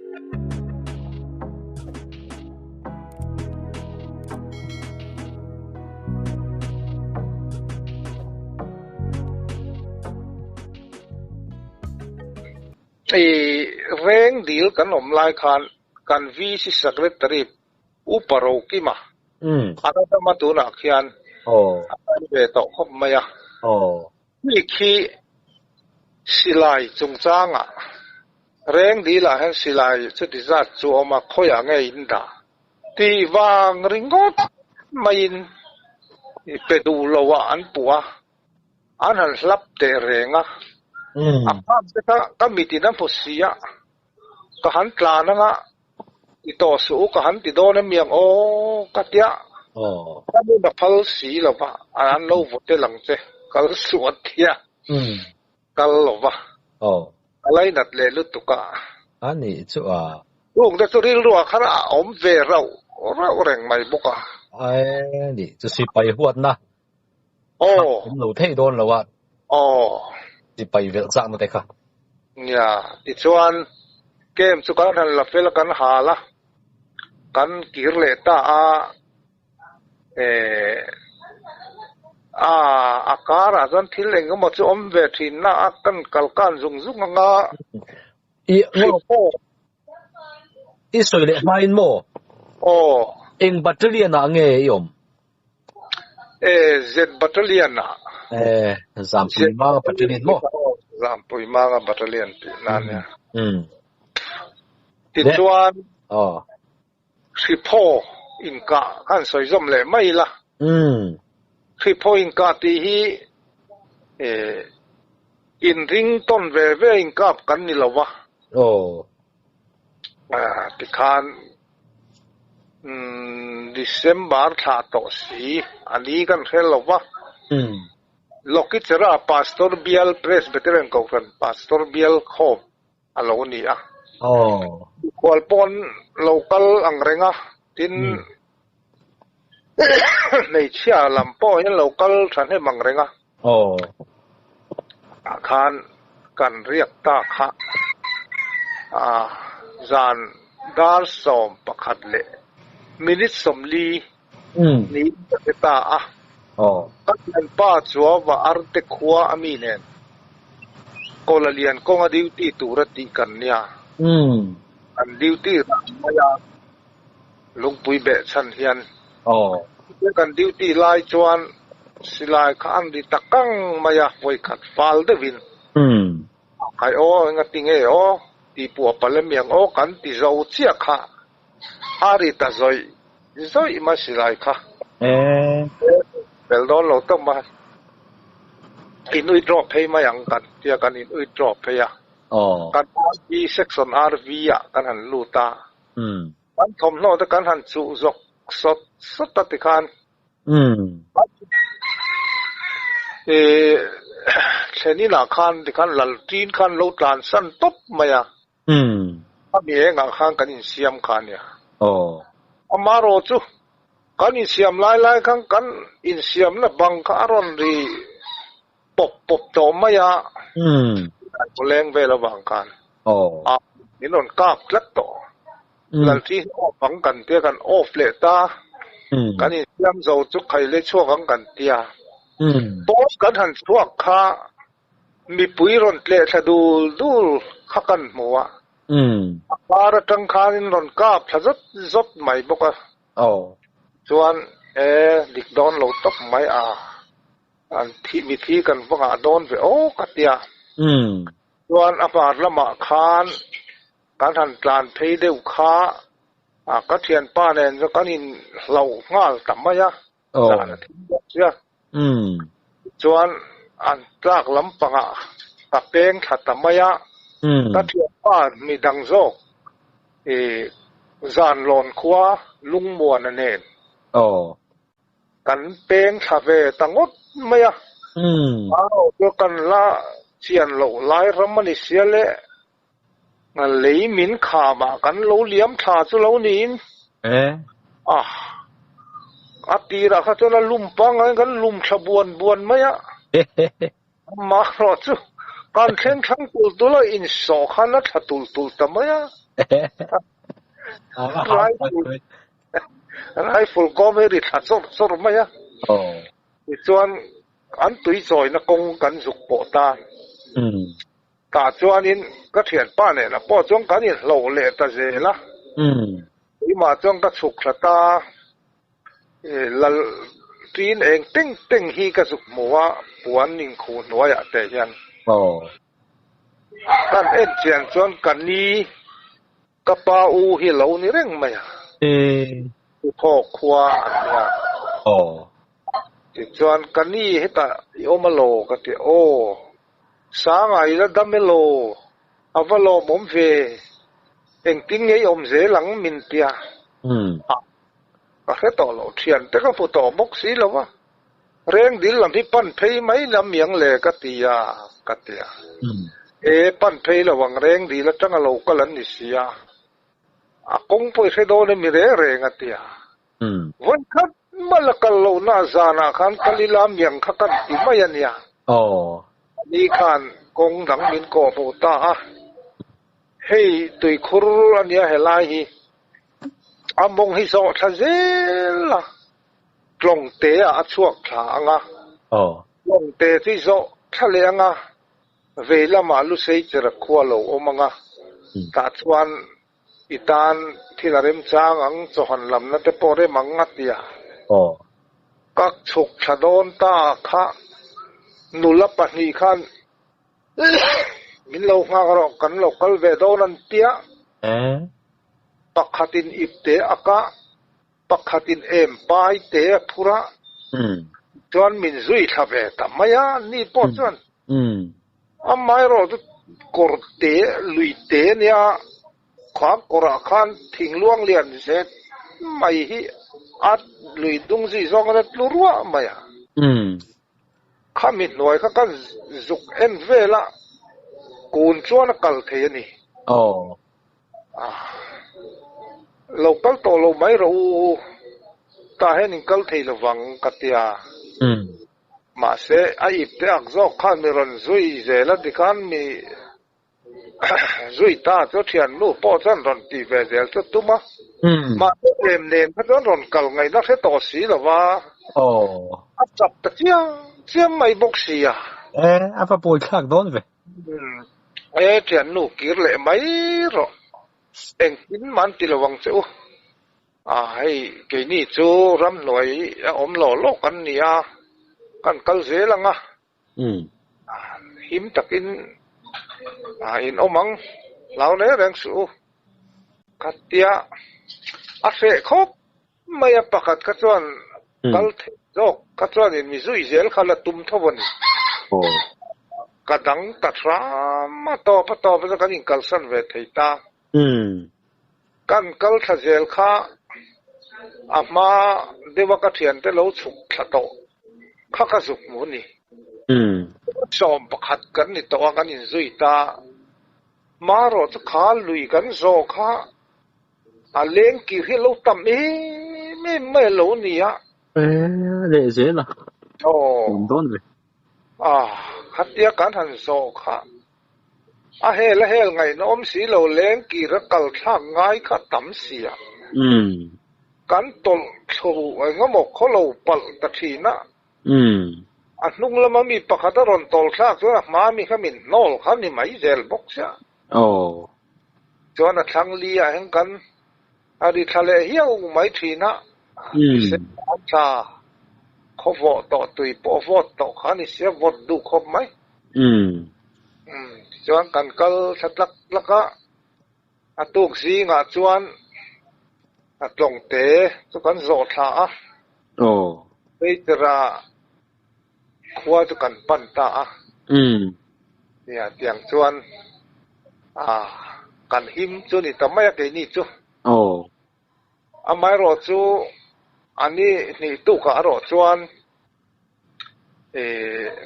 I reng dil kan awm lai khan kan VC Secretary Upa Rokima a la dam a tunah khian a kal ve tawh khawp mai a. Mi khi silai chungchangah reng dilah hian silai chuti zat chu a awm a, khawiah nge in dah tih vang ringawt maiin pe duh loah an puh a. An han hlap teh reng a, a phak te kha ka mit in a hmu si a, ka han tlan anga ti tawh suh u ka han ti dawn em ang aw ka tia, ka nun a phal si lo va, an lo vaw tel ang che, kal suh a tia, kal lo va, ka lainat leh lutuk a. A nih chu a. Chung te chu rilru ah khan a awm ve rauh rauh reng mai bawk a. A nih chu sipai huatna Aw. Awm lo thei dawn lo a. Aw. Sipai velh chakna te kha. Nia, tichuan camp chu kan han la fel a, kan hal a, kan kir leh ta a, eh, a a karah chuan thil eng emaw chu awm ve thin na a, kan kal kan zung zung ang a. I I sawi leh hmain maw? Aw. Eng battalion ah nge i awm? E, Z Battalion ah. E, Zampui Manga Battalion maw? Zampui Manga Battalion tih na nia. Tichuan, Hriphaw inkah khan sawi zawm leh mai ila. Hriphaw inkah tih hi e, inring tawn ve ve inkap kan ni lo va. Tikhan December thla tawh si a ni kan hre lo va. Lokichera Pastor Bial Presbyterian Kohhran Pastor Bial khawm a lo ni a. Mikhual pawn lo kal ang reng a, tin hmeichhia lam pawh hian lo kal thahnem ang reng a. Ah khan kan riak ta kha ah zan dar 11 leh minute 40 ni ka hre ta a. Ka thianpa Chuava Arte khua a mi nen Kawla lian kawnga duty tura tih kan nia. An duty rang mai a Lungpui beh chhan hian kan duty lai chuan silai kha an ri ta kang mai a, vawikhat fal deuhin khai aw enga ti nge aw tih puah palh em ang aw kan ti zo chiah kha a ri ta zawih zawih mai silai kha fel dawn lo tawp mai in withdraw phei mai ang kan tia kan in withdraw phei a kan RV section RV ah kan han lut a. Kan thawmhnaw te kan han chuh zawk sawt sawt a tikhan thlen inah khan tikhan lalṭin khan lo tlan san tawp mai a. A mi engah khan kan insiam kha a nia. Amaherawh chu kan insiam lai lai khan kan insiamna bang kha a rawn ri pawp pawp tawh mai a, kan leng vel avang khan a min rawn kap tlat tawh. Lalṭi hi off ang kan tia kan off leh ta, kan insiam zo chu khai leh chhuak ang kan tia. Post kan han chhuak kha mipui rawn tleh thla dul dul kha kan hmu a, a kar atang khanin rawn kap thla zawt zawt mai bawk a. Chuan e dik dawn lo tawp mai a. An thi mithi kan va ngah dawn ve aw ka tia. Chuan a hmar lamah khan kan han tlan phei deuh kha a ka thianpa nen chu kan in hloh nghal ta mai a, zan a thim bawk sia. Chuan an tlak lampangah ka peng thla ta mai a, ka thianpa midang zawk i Zanlawn khua Lungmuana nen Kan peng thla ve ta ngawt mai a. Au chu kan la chian loh lai ram a ni sia le. Lei min khamah kan lo liam thla chu lo niin. A, a tirah kha chuan a lum pangngai kan lum thla buan buan mai a. Amaherawh chu kan thleng thlang tulh tulh a, insawh khan a thla tulh tulh ta mai a. Rifle rifle kawm hi ri thla chawrh chawrh mai a. Tichuan an tui chawina kawng kan zuk pawh ta. Tah chuanin ka thianpa nena pawh chuan kan inhloh leh ta zel a. Keimah chuan ka chhuk thla ta. Lal ṭin eng teng teng hi ka zuk hmu a, puan inkhuh hnuaiah teh hian. Kan en chian chuan ka ni, ka pa u hi lo ni reng mai a. Tuthawk khua an nia. Tichuan ka ni hetah i awm alaw ka ti a, aw Sanga i la dam elaw, a va lawmawm ve, engtin nge i awm zel ang min tia. Ka hre tawh loh thian te ka hmu tawh bawk si lo a, reng dil lam hi pan phei mai lam iang le ka ti a, ka ti a. E, pan phei lo ang reng dil atanga lo kal an ni si a, a kawng pawh i hre dawn emi reng reng a ti a. Vawi khat mal a kal lohna zanah khan kal ila miang kha kan ti mai a nia. Ani khan kawng dang min kawh hmuh ta a, hei tuikhur a nia helai hi. A mawng hi zawh thla zel a, tlawng te ah a chhuak thla ang a, tlawng te chu i zawh thla leh ang a, vei lamah lusei chera khua lo awm ang a, tah chuan i tan thil a remchang ang, chawhan lamna te pawh rem ang a ti a. Ka chhuk thla dawn ta kha nula pahnih khan Min lo nghak rawh, kan lo kal ve dawn an tia. Pakhatin ip te a kah, pakhatin em pai te a phur a, chuan min zui thla ve ta mai a, ni pawh chuan amaherawh chu kawr te, lui te nia, kha kawrah khan thingluang lian zet mai hi a lui dung zui zawng a tlu ruah mai a. Khami hnuai kha ka zuk en vel a, kun chuan a kal thei a ni. Aw. Lo kal tawh lo mai rawh u, tah hian in kal thei lovang ka ti a. Mahse, a ip te ak zawk khan mi rawn zui zel a tikhan mi Zui ta chu thiannu pawh chuan rawn tih ve zel chu tum a, mahse em nen kha chuan rawn kal ngaihna hre tawh si lo va, a chap ta chiang chiang mai bawk si a. E, a va pawi thlak dawn ve. E, thiannu kir leh mai rawh, engtin mah an ti lo ang che u. A, hei keini chu ramhnuai a awm lawh lawk kan ni a, kan kal zel ang a. Him takin in awm ang, hlau reng reng suh u. Khatia a hreh khawp mai a, pakhat kha chuan kal theih zawk kha chuan in mi zui zel kha la tum tho a ni. Ka dang ta hram a, tawp a tawp a kan inkalsan ve thei ta. Kan kal thla zel kha a hma deuha ka thiante lo chhuk thla tawh kha ka zuk hmu ni. 11 kan ni tawh a, kan inzui ta. Marawh chu kha lui kan zawh kha a leng kir hi a lo tam em em mai a lo ni a. E, leh zel a. Awm dawn ve. A, khatia kan han zawh kha A hel a hel ngaihna awm si lo leng kir a kal thlak ngai kha tam si a. Kan tawlh thlu eng emaw khaw lo palh ta thin a. A hnung lama mi pakhat a rawn tawlh thlak chuan a hma mi kha min hnawl kha ni mai zel bawk sia. Chuan a thlang li ah hian kan a ri thla leh hiau mai thin a. An tla khaw vawh tawh tui pawh vawt tawh kha ni sia vawt duh khawp mai. Tichuan kan kal thla tlak tlak a, a tuk zingah chuan a tlawng te chu kan zawh thla a, Peter-a khua chu kan pan ta a. Nia, tiang chuan kan him chu ni ta mai a keini chu. Amaherawh chu a ni hnih tukah erawh chuan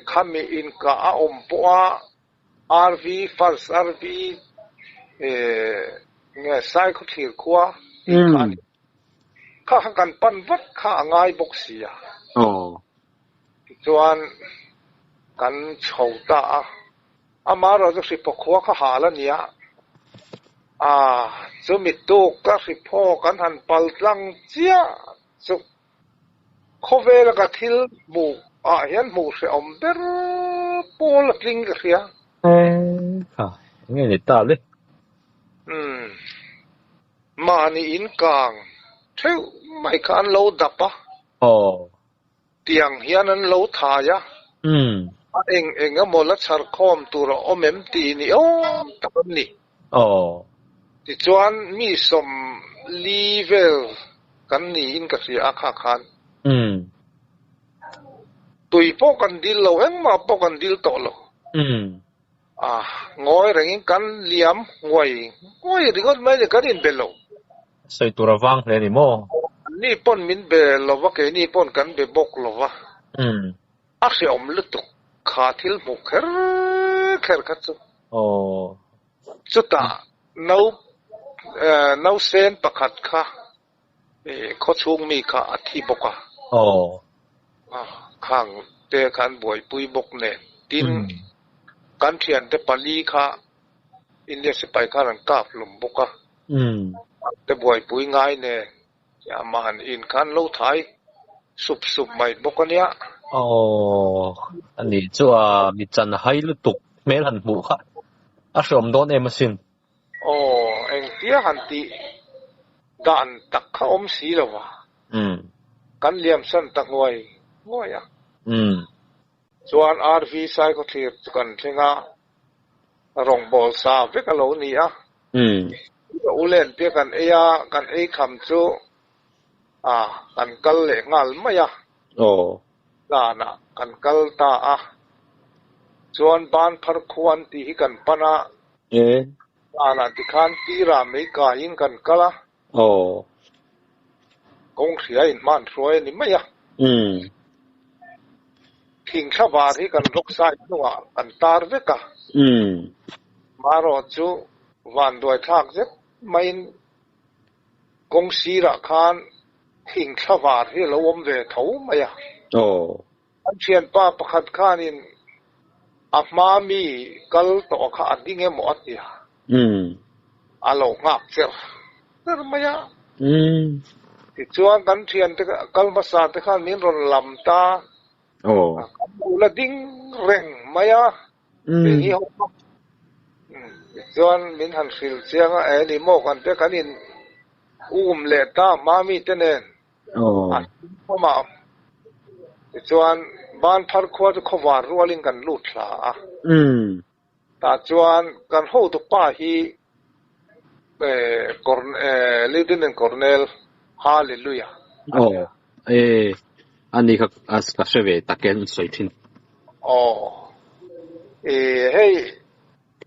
Khami inkah a awm pawh a RV, first RV, nge Saikhawthlir khua tih kha a ni. Kha kha kan pan vat kha a ngai bawk si a. Tichuan kan chho ta a, amaherawhchu Hriphaw khua kha hal a ni a. A, chumi tuk ka hri phaw kan han pal tlang chiah chu khawvela ka thil hmuh ah hian hmuh hrehawm ber pawl a tling ka hria. E kha, enge ni ta le? Umm, mahni in kang theuh mai kha an lo dap a. Aw. Tiang hian an lo thai a. Umm. A eng eng emaw la chhar khawm tur a awm em tih ni awm tak an ni. Aw. Tichuan mi 40 vel kan niin ka hria a kha khan. Umm. Tui pawh kan dil lo, engmah pawh kan dil tawh lo. Umm. A, ngawi rengin kan liam nguai nguai ringawt mai ni, kan inbe lo. Sawi tur a vang hle a ni maw? Anni pawn min be lo va, keini pawn kan be bawk lo va. Umm. A hreawm lutuk kha thil hmuh kher kher kha chu. Aw. Chutah no nausen pakhat kha khaw chhung mi kha a thi bawk a. Aw. Khang te kha an buaipui bawk nen. Tin, kan thiante pali kha India sipai khan an kap hlum bawk a. Te buaipui ngai nen amah an in khan lo thai sup sup mai bawk a nia. Aw, ani chu a mi chan hai lutuk hmel han hmuh kha a hreawm dawn em asin. Aw, engtia han tih dan tak kha awm si lo va. Kan liamsan ta nguai nguai a. Chuan RV Saikhawthlir chu kan thleng a, rawngbâwl sa vek a lo ni a. U len te kan ei a, kan ei kham chu a kan kal leh nghal mai a. Zanah kan kal ta a, chuan ban phar khuan tih hi kan pan a. Zanah tikhan tirah mei kaiin kan kal a. Kawng hria in hman hruai a ni mai a. Thing thla var hi kan rock side hnungah kan tar vek a. Marawh chu van duai thlak zet maiin kawng sirah khan thing thla var hi a lo awm ve tho mai a. An thianpa pakhat khanin a hma mi kal tawh kha a ding emaw a ti a. A lo nghak cher cher mai a. Tichuan kan thiante kal hmasa te khan min rawn lam ta. Kan lo la ding reng mai a. Eng hi ho kha. Tichuan min han hrilh chiang a, e ni maw kan te kan in um leh ta hma mi te nen. A hlawm a, tichuan ban phar khua chu khawvar rualin kan lut thla a. Tah chuan kan hotu pa hi Lieutenant Colonel Hallelujah a ni a. Aw, a ni kha ka hre ve tak e an sawi thin. Aw, hei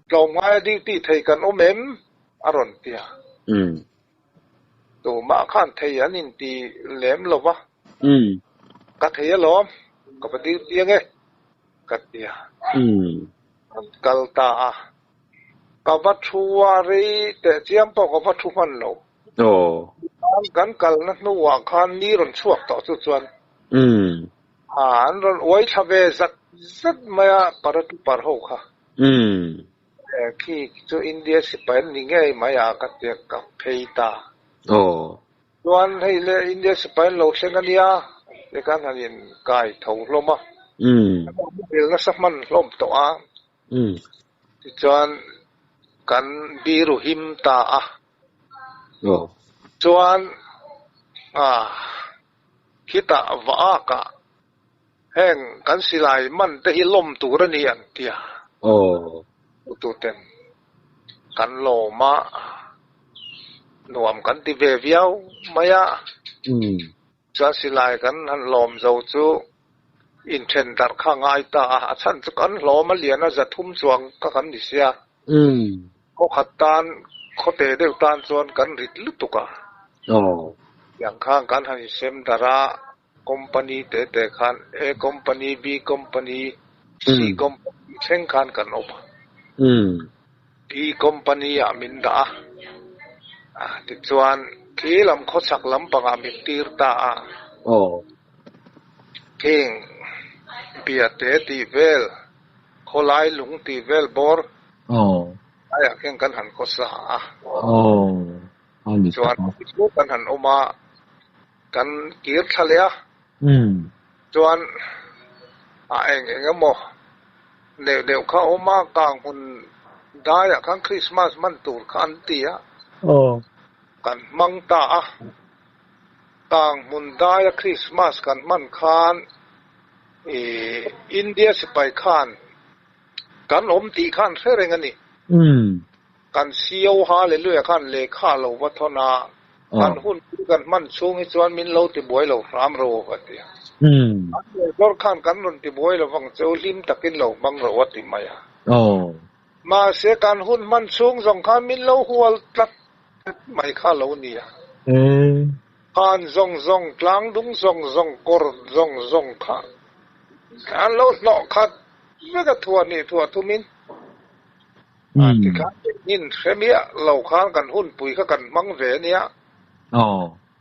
tlawmngaia duty thei kan awm em? a rawn ti a. Tumah khan thei an inti lem lo va. Ka thei alawm, ka va dil chiang e, ka ti a. An kal ta a. Ka va thu a, rei teh chiam pawh ka va thu hman lo. Kan kalna hnuah khan ni rawn chhuak tawh chu chuan an rawn uai thla ve zat zat mai a, Paratuper ho kha. Khi chu India sipai an ni ngei mai a ka ti a, ka phei ta. Chuan hei le India sipai an lo thleng a nia ti khan han in kai tho hlawm a. Kan nasa hman hlawm tawh a. Tichuan kan biru him ta a. Chuan khitah va ak ah Heng kan silai man te hi lawm tur a ni an ti a. Utu ten kan lawm a, nuam kan ti ve viau mai a. Chuan silai kan han lawm zo chu inthen darh kha a ngai ta a, a chhan chu kan hlawm a lian a 300 chuang kha kan ni sia. Khaw khat tan, khaw te deuh tan chuan kan rit lutuk a. Tiang khan kan han insem darh a. Company te te khan A company, B company, C company thleng khan kan awm a. B company ah min dah a. Tichuan khi lam khawchhak lampangah min tir ta a. Khing Biate tih vel, Khawlai lung tih vel bawr. Laiah khian kan han khawsa a. Aw, a ni Chuan chu kan han awm a, kan kir thla leh a. Chuan a eng eng emaw neuh neuh kha a awm a, kang hmun daiah khan Krismas hman tur kha an ti a. Aw. Kan hmang ta a. Kang hmun daia Krismas kan hman khan ih India sipai khan Kan awm tih khan hre reng a ni. Kan CO Hallelujah khan lehkha a lo va thawn a, kan hun pui kan hman chhung hi chuan min lo tibuai lo hram ro a ti a. An lehzawr khan kan rawn tibuai lo vang cheu hlim takin lo hmang ro a ti mai a. Mahse kan hun hman chhung zawng khan min lo hual tlat mai kha lo ni a. Khan zawng zawng, tlangdung zawng zawng, kawr zawng zawng kha an lo hnawh khat Vek a thuah nih thuah thumin a ti khan engin hre miah lo khan kan hunpui kha kan hmang ve a nia.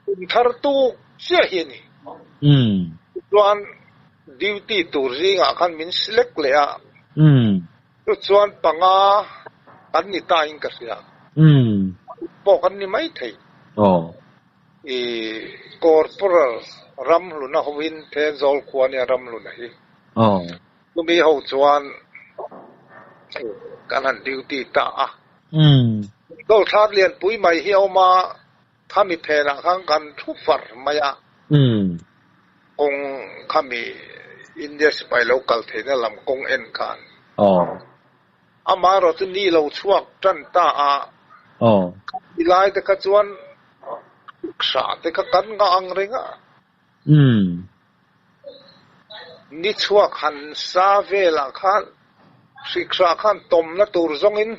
Kum thar tuk chiah hi a ni. Tichuan duty tur zingah khan min select leh a. Chuchuan panga kan ni ta in ka hria. Pawh kan ni mai thei. I Corporal Ramhluna hovin Thenzawl khua nia Ramhluna hi. Chumi ho chuan kan han duty ta a. Dawlthlak lianpui mai hi a awm a, khami phenah khan kan thu far mai a. Kawng khami India sipai lo kal theihna lam kawng en khan. Amaherawh chu ni lo chhuak tan ta a. Khami lai te kha chuan hrah te kha kan ngah ang reng a. Ni chhuak han sa velah khan hrikhra khan tawmna tur zawngin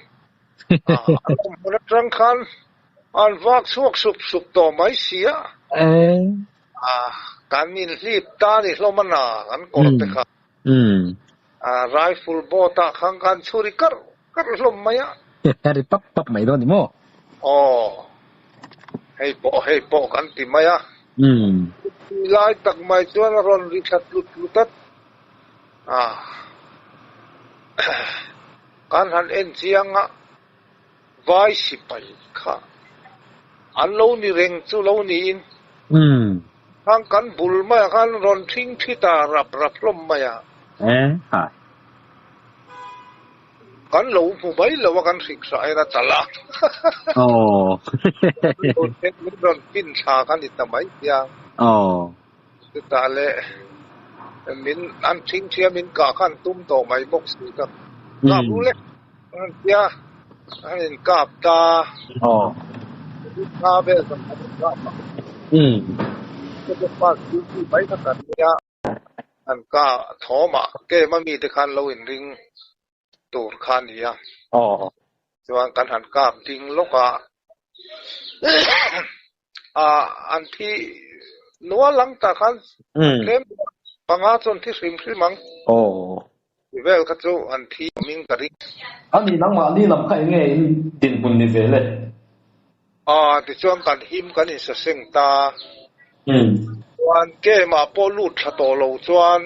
a awm hmun atang khan an vak chhuak sup sup tawh mai si a. Kan inhlip ta ni hlawm a na kan kawr te kha. Rifle boat ah khan kan chhuri karh karh hlawm mai a. Ri pap pap mai dawn ni maw? Aw, hei pawh hei pawh kan ti mai a. Tui lai tak mai chuan a rawn ri thla tlut tlut a. Kan han en chiang a, vai sipai kha an lo ni reng chu lo niin. Khang kan bul maiah khan rawn thing thi ta rap rap hlawm mai a. Kan lo hmu mai lo a kan hrik hrah en a tal a. Min rawn pin thla kha ni ta mai sia. Chutah leh min an thing thia min kah khan tum tawh mai bawk si ka kap ru lek an tia an in kap ta. Thla vel kan kap a. Mai kha kan nia. An ka thawmah game a mite khan lo inring tur kha a ni a. Chuan kan han kap ding lawk a, an thi nual ang tah khan tlem panga chu an thi hrim hrim ang. Ti vel kha chu an thi awmin ka ring. A ni nangmahni lam kha eng nge in dinhmun ni ve le? Tichuan kan him kan insaseng ta. Chuan game ah pawh lut thla tawh lo chuan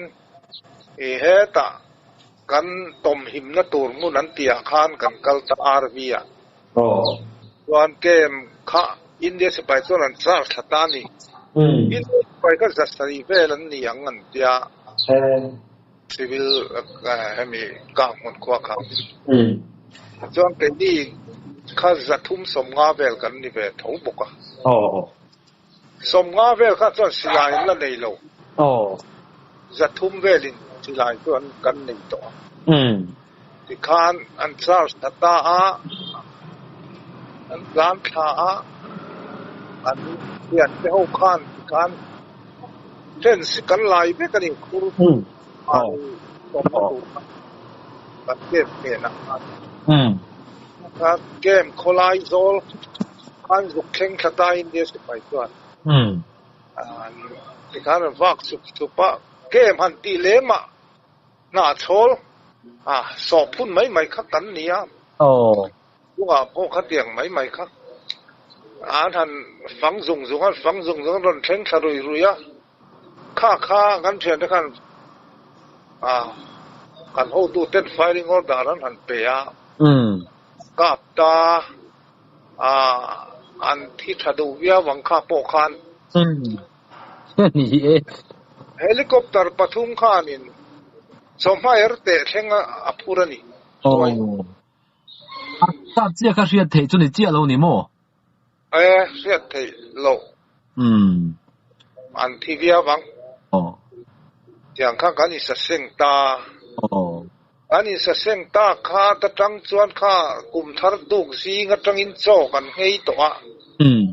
i hetah kan tawmhimna tur hmun an tih ah khan kan kal ta RV ah. Chuan game kha India sipai chuan an charge thla ta a ni. India sipai kha za sarih vel an ni ang an tia. Civil hemi kang hmun khua kha. Chuan keini kha zathum sawmnga vel kan ni ve tho bawk a. Sawmnga vel kha chuan silai an la nei lo. Zathum velin silai chu an kan nei tawh a. Tikhan an charge ta ta a, an tlan thla a, an thian te ho khan tikhan fence hi kan lai vek a ni, khur tawmna tur kha kan camp hnenah khan. Kha camp khawlai zawl khan zuk thleng thla ta India sipai chuan tikhan an vak chup chup a, camp han tih lem ah Hnahchhawl a sawh phun mai mai kha kan ni a. Chungah pawh khatiang mai mai kha an han fang zung zung a, fang zung zung a rawn thleng thla rui rui a. Kha kha kan thiante khan a kan hotu ten firing order an han pe a. kap ta a an thi tha duh viau ang kha pawh khan. Ni e. Helicopter pathum khanin chawhma er teh thleng a phur a ni. Aw. A zat chiah kha hriat theih chu ni chiah lo ni maw? E, hriat theih loh. Umm. An thi viau ang. Aw. Tiang khan kan insaseng ta. Aw. Kan insaseng ta kha ta tang chuan kha kum thar tuk zing atangin chaw kan nghei tawh a. Umm.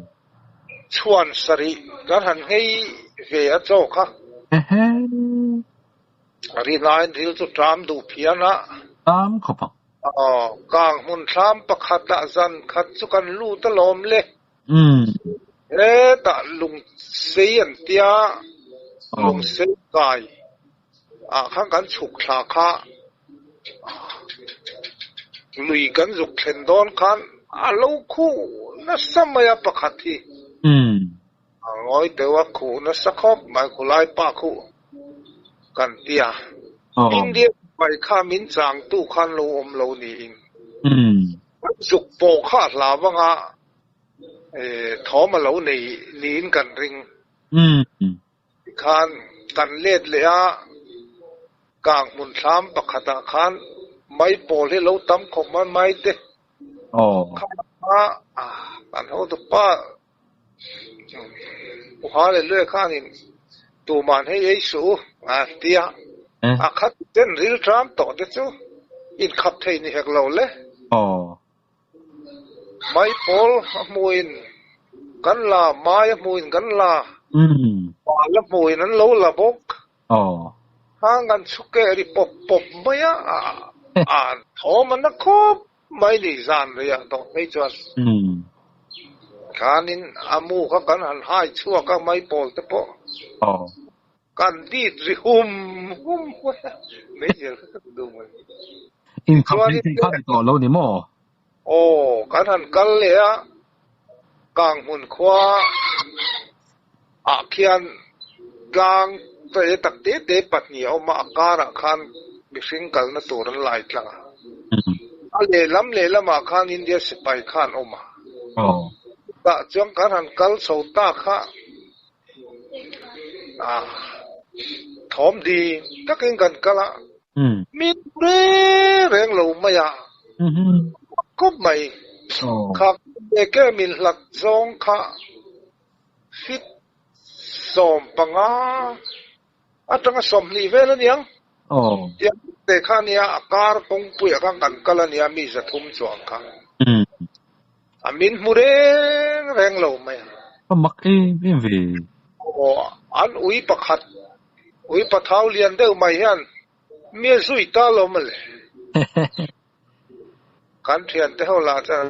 Chhuan sarih kan han nghei ve a chaw kha. Ehe. Rinain ril chu ṭam duh phian a. Ṭam khawp ang. Aw, kang hmun thlam pakhat ah zan khat chu kan lut alawm le. Umm. Hetah lungsei an tia, lungsei kai ah khan kan chhuk thla kha lui kan zuk thlen dawn khan a lo khuh nasa mai a pakhat hi. Umm. A ngawi deuh a khuh nasa khawp mai khulai pa khuh kan ti a. India sipai kha min changtu khan lo awm lo niin. Kan zuk pawh kha a hlau anga thawm a lo nei niin kan ring. Tikhan kan let leh a, kang hmun thlam pakhatah khan maipawl hi lo tam khawp mai mai te. Kha kan hotu pa U Hallelujah khanin tuman hei ei suh u a ti a, a khat ten ril ṭam tawh te chu inkhap thei ni hek lo le. Mai pawl a hmuhin kan la, mai a hmuhin kan la, pal a hmuhin an lo la bawk. Hang an chhuke ri pawp pawp mai a, an thawm a na khawp. Mai ni zan rei ah tawh phei chuan khanin a mu kha kan han hai chhuak a mai pawl te pawh kan dit ri hum hum mai a, meizial kha ka duh mai. Inkhap hlei theih kha ni tawh lo ni maw? Aw, kan han kal leh a, Kanghmun khua ah khian tlang te tak te te pahnih a awm a, a karah khan mihring kalna tur an lai tlang a. A lehlam lehlamah khan India sipai kha an awm a. Chutah chuan kan han kal chho ta kha thawm ding takin kan kal a, mi reng reng lo mai a, khawp mai. Kha ke min hlat zawng kha Fit 15 atanga 20 vel a niang. Tiang te kha a nia, a kar kawngpuiah khan kan kal a nia mi 300 chuang kha. A min hmu reng reng lo mai a. A mak em em ve. Aw, an ui pakhat, ui pathau lian deuh mai hian mi a zui ta lo mawle. Kan thiante ho lah chuan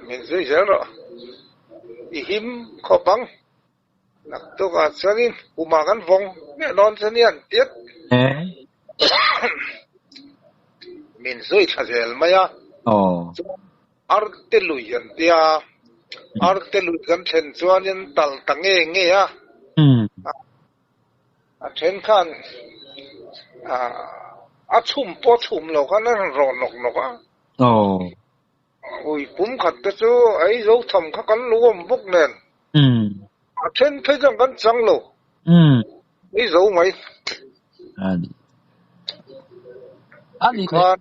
min zui zel rawh, i him khawp ang, naktukah chuanin kumah kan vawng miah dawn che nia an tiat. Min zui thla zel mai a, chuan arte lui an tia, arte lui kan thlen chuanin tal ta nge nge a, A then khan a chhum pawh a chhum lo khan a rawn rawh nawk nawk a. Ui pum khat te chu ei zo tham kha kan lo awm bawk nen. A then phei chuan kan chang lo. Ei zo mai. Tikhan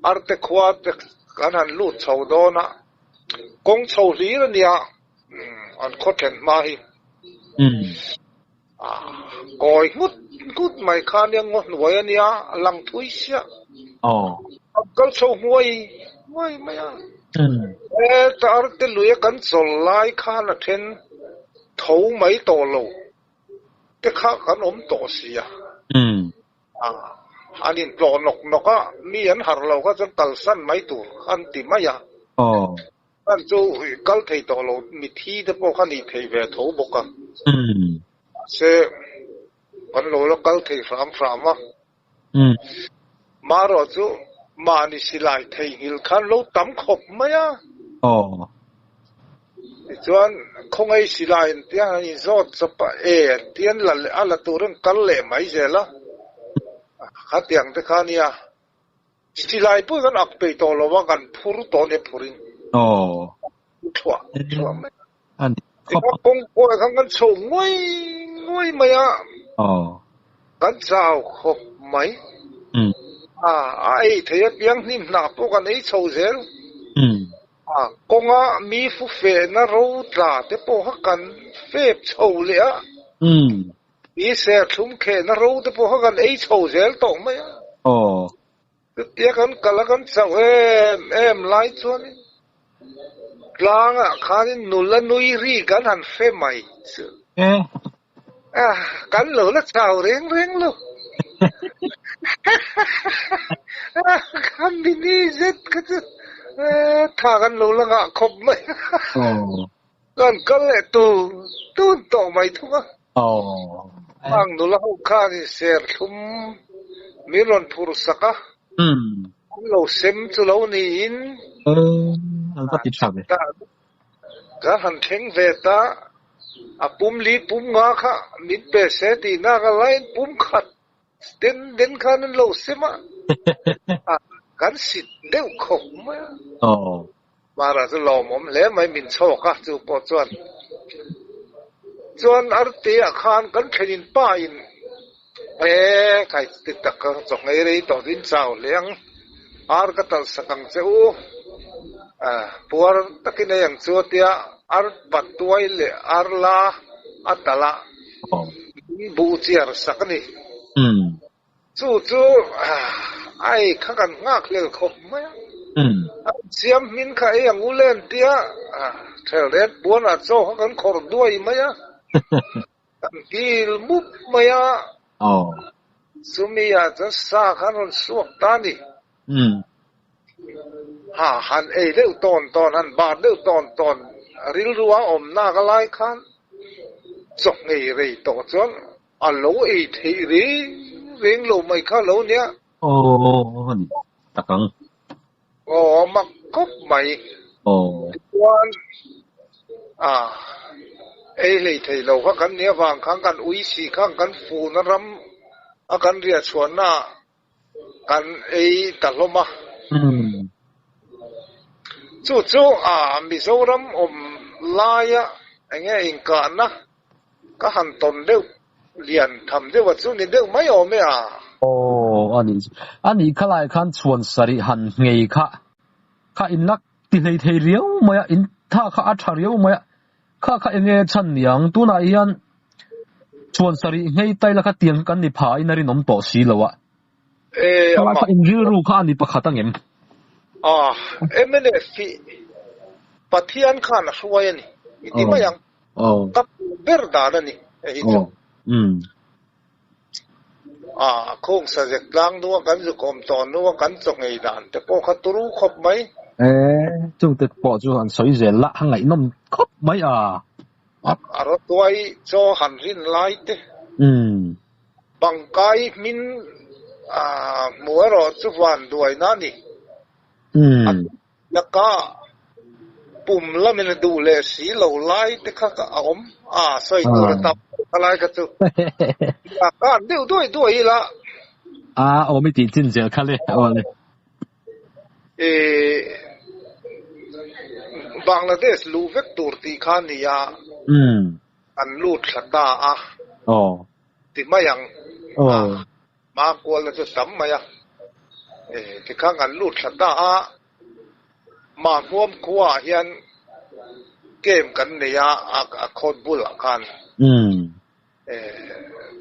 arte khua te kan han lut chho dawn a, kawng chho hlir a nia. An khaw thlen hma hi kawi nghut nghut mai kha nia ngaw hnuai a nia a lang thui siah. A kal chho hnuai hnuai mai a. Heta arte lui a kan chawl lai khan a then tho mai tawh lo te kha kan awm tawh si a. An intlawh nawk nawk a, mi an harh lo kha chuan kalsan mai tur an ti mai a. Kan chu kal thei tawh lo, mithi te pawh kha nih thei ve tho bawk a. Mahse, kan lo la kal thei hram hram a. Marawh chu mahni silai theihnghilh khan lo tam khawp mai a. Tichuan, khawngaih silai an tia han inzawt chawp a, e an tia an la leh a, la turin kal leh mai zel a. Khatiang te kha nia. Silai pawh kan ak peih tawh lo a, kan phur tawh nia phurin. Aw. Thuah thuah mai. A ni khawp ang. Kawng pawh khan kan chho nguai nguai mai a. Aw. Kan chau khawp mai. Umm. A, a ei thei apiang hnim hnah pawh kan ei chho zel. Umm. A, kawnga mi fu fehna ro tla te pawh kha kan fep chho leh a. Umm. Mi serthlum khehna ro te pawh kha kan ei chho zel tawh mai a. Aw. Chutia kan kal a kan chauh em em lai chuanin tlangah khanin nula nui ri kan han hre mai chu. E. Ah, kan lo la chau reng reng lo. Kan mini zet kha chu tha kan lo la ngah khawp mai. Aw. Kan kal leh tur tun tawh mai thung a. Aw. Ang nula ho khanin serthlum min rawn phur sak a. Umm. An lo sem chu lo niin. Umm, an va ti tha ve. Kan han thleng ve ta, a pum li pum nga kha min pe se tih nak a laiin pum khat den den khan an lo sem a. Kan sit deuh khawp mai a. Aw. Mara chu lawmawm hle mai min chhawk a, chu pawh chuan chuan arte ah khan kan thlenin pa in e kai ti tak ka chaw nghei rei tawh din chau hle ang, ar ka talh sak ang che u, puar takin ei ang chu a tia ar patuai leh ar la a talh a min buh chiar sak a ni. Chu chu ai kha kan nghak hlel khawp mai a. An siam hmin kha ei ang u len tia thelret puanah chaw kha kan khawrh duai mai a. Kan kil mup mai a. Chumi ah chuan sa kha an rawn suak ta a ni. Ha, han ei deuh tawn tawn, han bar deuh tawn tawn rilru a awmnak a lai khan chaw nghei rei tawh chuan A lo ei theih reng reng lo mai kha lo nia. Aw a ni tak ang. Aw a mak khawp mai. Aw. Tichuan a ei hlei thei lo kha kan nih avang khan kan ui si khan kan funa ram a kan riah chhuahna ah kan ei ta hlawm a. Chu chu a Mizoram awm laia enge inkahna Ka han tawn deuh lian tham deuh a chu ni deuh mai awm e a. Aw a nih chu. A nih kha lai khan chhuan sarih han nghei kha kha in la ti hlei thei riau mai a, in tha kha a tha riau mai a, kha kha enge chhan niang tunah hian chhuan sarih nghei tai la kha tiang kan ni pha in a rinawm tawh si lo a. E Kha lai kha in rilru kha a ni pakhat angem? A, mnf hi Pathian khan a hruai a ni i ti mai ang. Ka hmuh ber dan a ni hei hi chu. A khung sazek tlang hnua kan zukawm tawh hnua kan chaw ngei dan te pawh kha turu khawp mai. E, chungte pawh chu an sawi zel la, a ngaihnawm khawp mai a. A rawtuai chaw han rin lai te. Bangkai hmin hmuh erawh chu van duaina a ni. Laka pum lamin a duh leh si lo lai te kha a awm a, sawi tur a tam deuh kha lai kha chu. Laka an deuh duai duai ila. A awm i tih chin zel kha le, aw le. I Bangladesh luh vek tur tih kha a ni a, an lut thla ta a. Aw. Ti mai ang. Aw. Hma kualna chu tam mai a, tikhan kan lut thla ta a, Mahmuam khuaah hian camp kan nei a, a khawt bulah khan.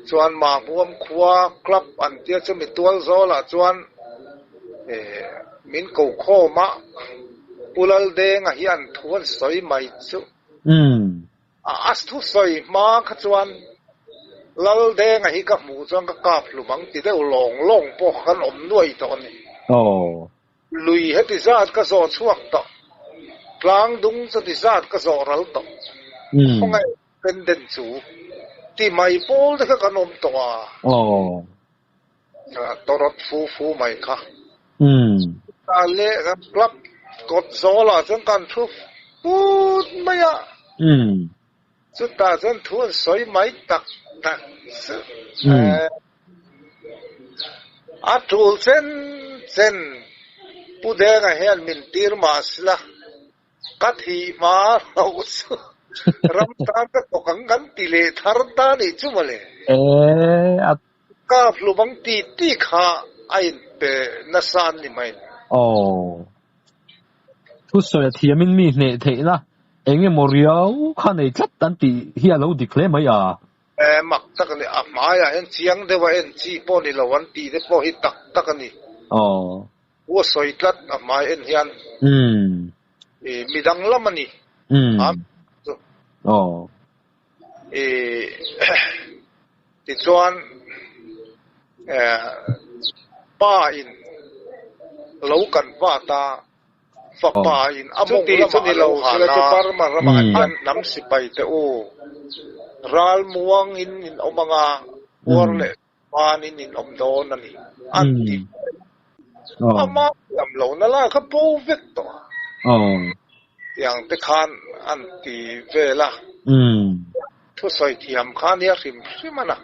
Chuan Mahmuam khua club an tia chumi tual zawlah chuan min ko khawm a, Pu Laldenga hi an thu an sawi mai chu. A thusawi hma kha chuan Laldenga hi ka hmuh chuan ka kap hlum ang ti deuh lawng lawng pawh kha kan awm nuai tawh a ni. Lui heti zat ka zawh chhuak tawh, tlang dung chuti zat ka zawh ral tawh, khawngaih pendant chu ti mai pawl te kha kan awm tawh a. Tawrawt fu fu mai kha. Chutah leh kan club kawt zawlah chuan kan thu put mai a. Chutah chuan thu an sawi mai tak tak chu. A tul chen chen Pu Denga hian min tir mah sila ka thih hma loh chu ram tan ka thawk ang kan ti leh thar ta nih chu mawle. Ka hlum ang ti ti kha a inpe nasa an ni mai. Aw. Thusawi a thiamin mi hneh theihna eng emaw riau kha nei tlat an tih hi a lo dik hle mai a. Mak tak a ni. A hmaiah hian chiang deuha en chi pawh ni lo an tih te pawh hi tak tak a ni. Aw. Hu a sawi tlat a hmai en hian. Midang lam a ni. Aw. Tichuan pa in lo kan vat a, fapa in a mawng lamah a lo hal a, Burma ramah hian hnam sipai te u ral muang in in awm anga puar leh hman in in awm dawn a ni an ti mai. Ama thiam lohna lai kha bo vek tawh a. Tiang te khan an ti vel a. Thusawi thiam kha nia hrim hrim a na.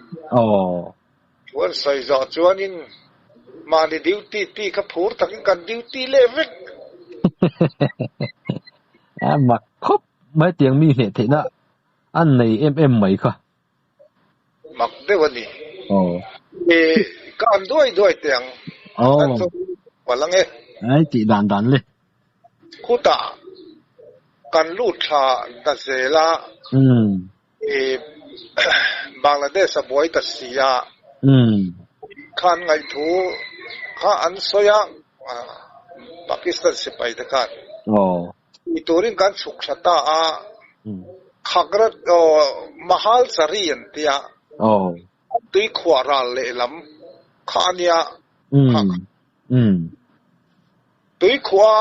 Thu an sawi zawh chuanin mahni duty ti kha phur takin kan duty leh vek. A mak khawp mai tiang mi hneh theihna an nei em em mai kha. Mak deuh a ni. E ka an duai duai teh ang. An chu palh ang e. Ai tih dan dan le. Khutah kan lut thla ta zel a. E Bangladesh a buai ta si a. Khan ngaihthu kha an sawi a Pakistan sipai te khan. Tih turin kan chhuk thla ta a, Khakrat aw Mahal Chari an tia, an tui khuah ral lehlam kha a nia, Tui khuah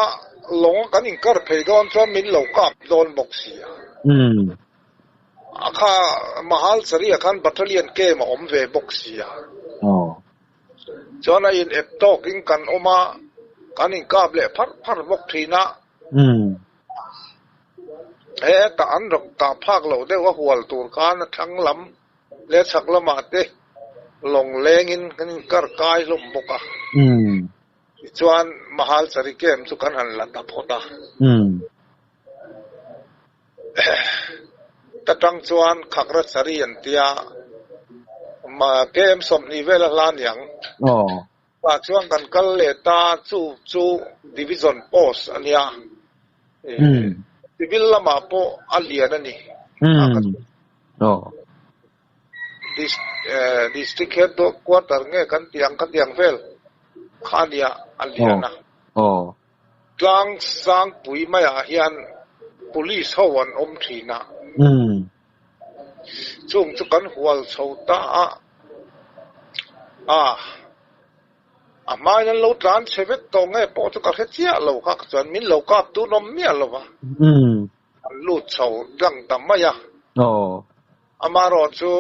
lawng a kan inkar phei dawn chuan min lo kap dawn bawk si a. A kha Mahal Chari ah khan Battalion camp a awm ve bawk si a. Chuan a in ep tawkin kan awm a, kan inkap leh pharh pharh bawk thin a. He tah an rawk kah phak loh deuh a hual tur khan a thlang lam leh chhak lamah te lawng lengin kan inkar kai hlawm bawk a. Tichuan Mahal Chari Camp chu kan han la ta phawt a. Ta tang chuan Khakra Chari an tia, KM 20 vel a hla niang. Tah chuan kan kal leh ta, chu chu Division Post a nia. Civil lamah pawh a lian a ni. District Headquarter nge kan tih ang kha tiang vel kha a nia, a lian a. Tlang Sangpui maiah hian Police ho an awm thin a. Chung chu kan hual chho ta a, a a hmain an lo tlan chhe vek tawh nge pawh chu ka hre chiah lo kha chuan min lo kap tun awm miah lo va. An lut chho tlang ta mai a. Amaherawh chu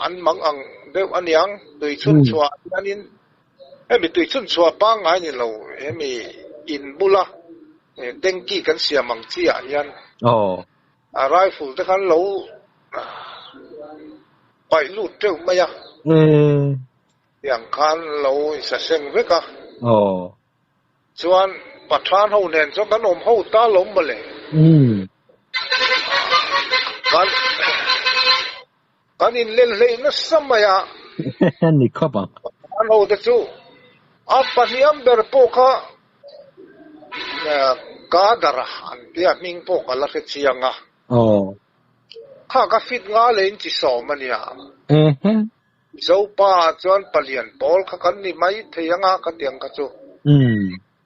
an mang ang deuh aniang tui chhun chhuah hianin Hemi tui chhun chhuah pangngai ni lo, hemi in bula tanky kan siam ang chi ah hian a rifle te khan lo paih lut teuh mai a, tiang khan lo insaseng vek a. Chuan Pathan ho nen chuan kan awm ho ta lo mawle. Kan Kan inlen hleih nasa mai a. Ni khawp ang. An ho te chu a pahniam ber pawh kha Kadar an tia hming pawh ka la hre chiang a. Aw. Kha ka fit nga leh in chi sawm a nia. Zopa chuan palian pawl kha kan ni mai thei anga ka ti ang kha chu.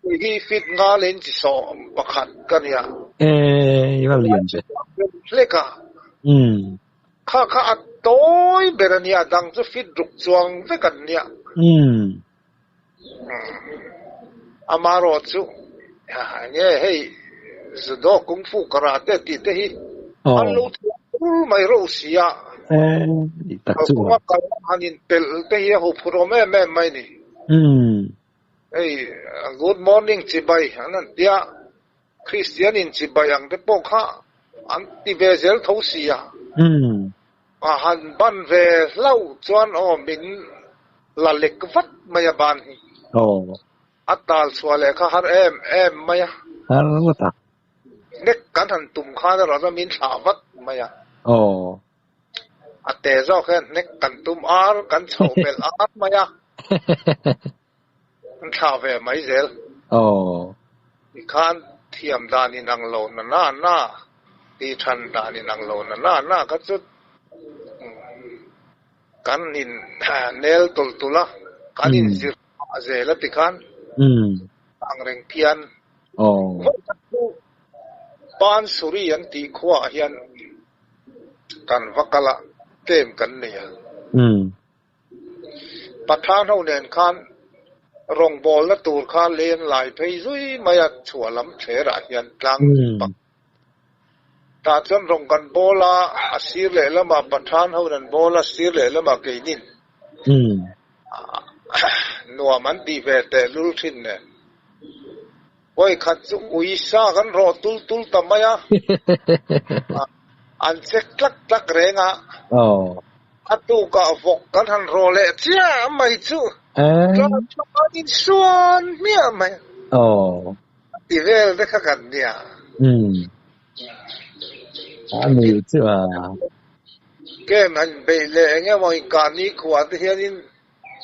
Hei hi fit nga leh in chi sawm pakhat ka nia. E, i va lian che. Hlek a. Kha kha a tawi ber a nia, dang chu fit ruk chuang vek an nia. Amaherawh chu enge hei judo kung fu karate tih te hi an lo thiam thul mai reuh si a. Kalkawng a kal han inpelh te hi a huphurh awm em em mai ni. Hei good morning chibai an han tia, Kristian in chibai ang te pawh kha an ti ve zel tho si a. A han ban ve hlauh chuan aw min la lek vat mai a ban hi. A tal chhuah leh kha har em em mai a. Har ngawt a. Nek kan han tum khan erawh chuan min thlah vat mai a. Aw. A te zawk hian hnek kan tum ar kan chhoh belh ar mai a. An thlah ve mai zel. Aw. Tikhan thiam dan in ang lo na na na, ti than dan in ang lo na na na kha chu kan in nel tawlh tulh a, kan in zir pah zel a tikhan ang reng phian. Vawikhat chu Pansuri an tih khuaah hian kan va kal a, tlem kan nei a. Pathan ho nen khan rawngbawlna tur kha len lai phei zui mai a chhuah lam thlerah hian tlang pak tah chuan rawng kan bawl a, a sir lehlamah Pathan ho an bawl a, sir lehlamah keinin nuam an tih ve tehlul thin nen. Vawi khat chu ui sa kan rawh tul tul ta mai a, an chek tlak tlak reng a, a tukah vawk kan han rawh leh chiah mai chu tlang an insuan hmiah mai a ti vel te kha kan nia. Kem han beih leh eng emaw inkah nikhua te hianin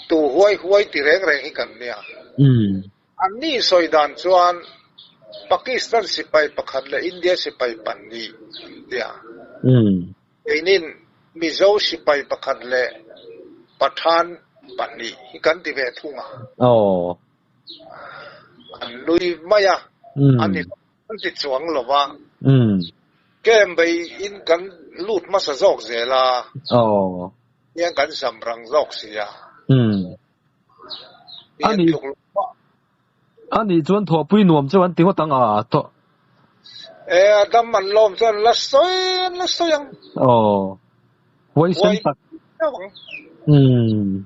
tu huai huai ti reng reng hi kan nia. Anni sawi dan chuan Pakistan sipai pakhat leh India sipai pahnih an ti a. Keinin Mizo sipai pakhat leh Pathan pahnih hi kan ti ve thung a. An nui mai a, an ni an ti chuang lo va. Camp in kan lut hmasa zawk zel a, hian kan zam rang zawk si a. Ani ani chuan thawhpui nuam chu an ti ngawt ang a tawh. E a dam an lawm chuan la sawi an la sawi ang. Aw huaisen tak. Umm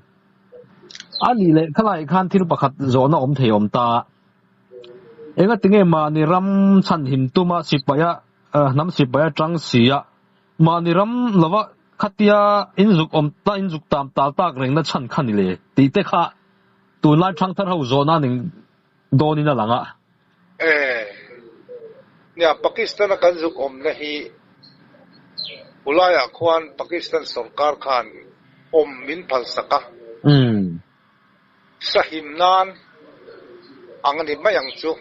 ani leh khalai khan thil pakhat zawhna awm thei awm ta. Engatinge mahni ram chhanhim tuma sipaia hnam sipaia tang sia Mahni ram lova khatia inzuk awm ta inzuk tam tal tak rengna chhan kha ni le tih te kha tunlai thangthar ho zawhna ning dawnin a lang a. E, nia Pakistan a kan zuk awmna hi Hulaiah khuan Pakistan sorkar khan awm min phalsak a. Sahim nan ang a ni mai ang chu.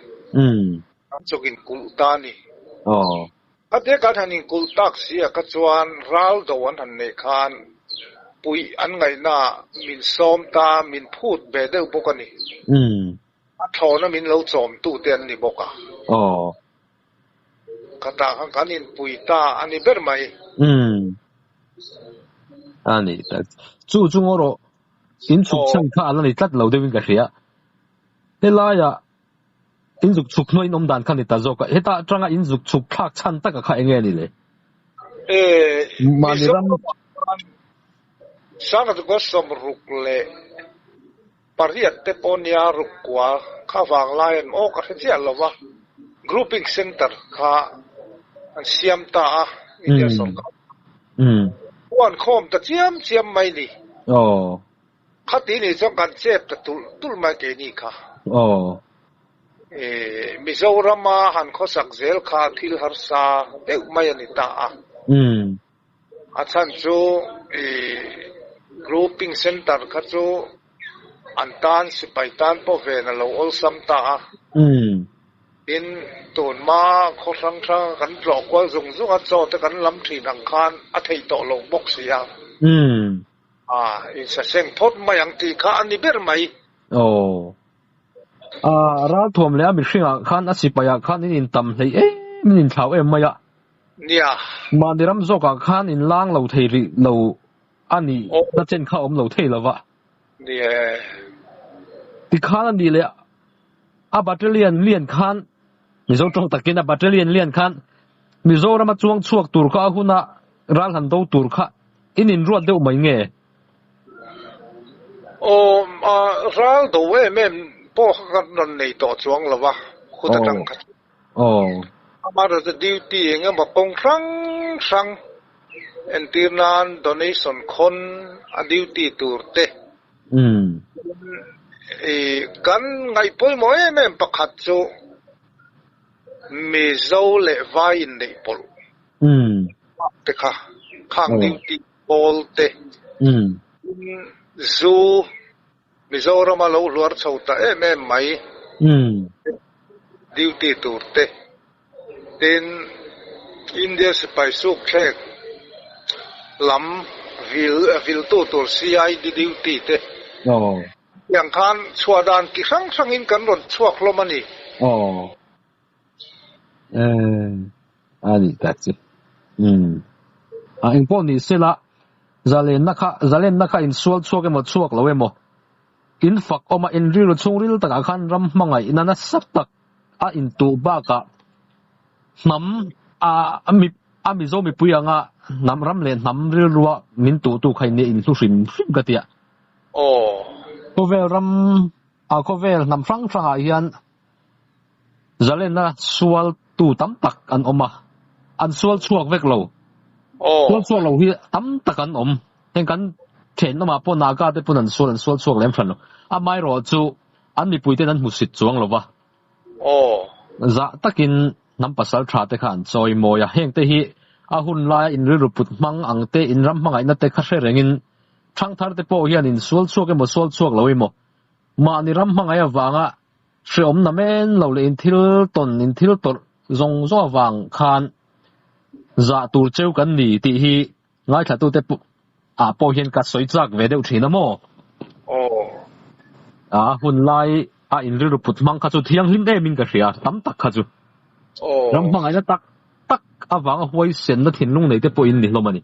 An chuk in kulh ta a ni. A te kan han inkulh tak si a kha chuan ral do an han neih khan puih an ngaihna min sawm ta, min phut ve deuh bawk a ni. A thlawna min lo chawm tu te an ni bawk a. Khatah khan kan inpui ta a ni ber mai. A ni tak. Chu chu ngaw rawh, in chhuk chhan kha a la ni tlat lo deuhin ka hria. Helaiah In zuk chhuk hnuai in awm dan kha ni ta zawk a, heta atanga in zuk chhuk thlak chhan taka kha enge ni le? E, Mizoramah chuan Sangha sawmruk leh pariat te pawh nia ruk kua kha vanglai an aw ka hre chiah lo va, Grouping Centre kha an siam ta a, India sorkar khan khawm ta chiam chiam mai ni. Khati nih chuan kan chep ta tulh tulh mai keini kha. Aw. E, Mizorama han khawsak zel kha thil harsa deuh mai a ni ta a. Umm. A chhan chu e, Grouping Centre kha chu an tan sipai tan pawh ven a lo awlsam ta a. Umm. Tin, tun hma khaw hrang hranga kan tlawh kual zung zung a, chaw te kan lam thin ang khan a theih tawh lo bawk si a. Umm. A, insaseng phawt mai ang tih kha a ni ber mai. Aw. A, ralthuam leh a mihringah khan a sipaiah khan in intam hleih em in inthlau em mai a. Nia. Mahni ram zawkah khan in lang lo thei rih lo a nih na chen kha awm lo thei lo va. Nia. Tikhan a nih leh a battalion lian khan Mizo tawng takin a battalion lian khan Mizorama chuang chhuak tur kha a huna ral han do tur kha in inruat deuh mai nge? Aw, ral do em em pawh kha kan rawn nei tawh chuang lo va, khut atang kha chu. Aw. Amaherawhchu duty eng emaw kawng hrang hrang entir nan donation khawn a duty tur te. I kan ngaih pawimawh em em pakhat chu Mizo leh Vai inneih pawlh te kha, khang duty pawl te, zu Mizorama lo hluar chho ta em em mai duty tur te, tin India sipai suk thlek lam vil viltu tur CID duty te tiang khan chhuah dan ki hrang hrangin kan rawn chhuak hlawm a ni. Aw. A nih tak chu. Umm. A engpawh ni sela zalenna kha zalenna kha insual chhuak emaw chhuak lo emaw in fak awm a in rilru chhungril takah khan ram hmangaihna nasa tak a intuh bakah hnam a mi a Mizo mipui anga hnam ram leh hnam rilrua min tuhtu kha in nia inhlu hrim hrim ka tia. Aw. Khawvel ram a khawvel hnam hrang hrangah hian Zalenna sualtu tam tak an awm a, an sual chhuak vek lo. Sual chhuak lo hi tam tak an awm. Heng kan thenawmah pawh Naga te pawn an sual, an sual chhuak lem hran lo. Amaherawh chu an mipuiten an hmusit chuang lo va. Zah takin hnam pasal tha te kha an chawi mawi a, heng te hi a hun laia inrilru put hmang ang te, inram hmangaihna te kha hre rengin thangthar te pawh hian insual chhuak emaw sual chhuak lo emaw mahni ram hmangaih avanga Hreawm na men lo leh in thil tawn, in thil tawrh zawng zawng avang khan zah tur cheu kan ni tih hi ngaithlatute ah pawh hian ka sawi chak ve deuh thin a maw? Aw. A hun lai a in rilru put hmang kha chu thianghlim em in ka hria, tam tak kha chu. Aw. Ram hmangaihna tak tak avanga huaisenna thinlung nei te pawh in ni hlawm a ni.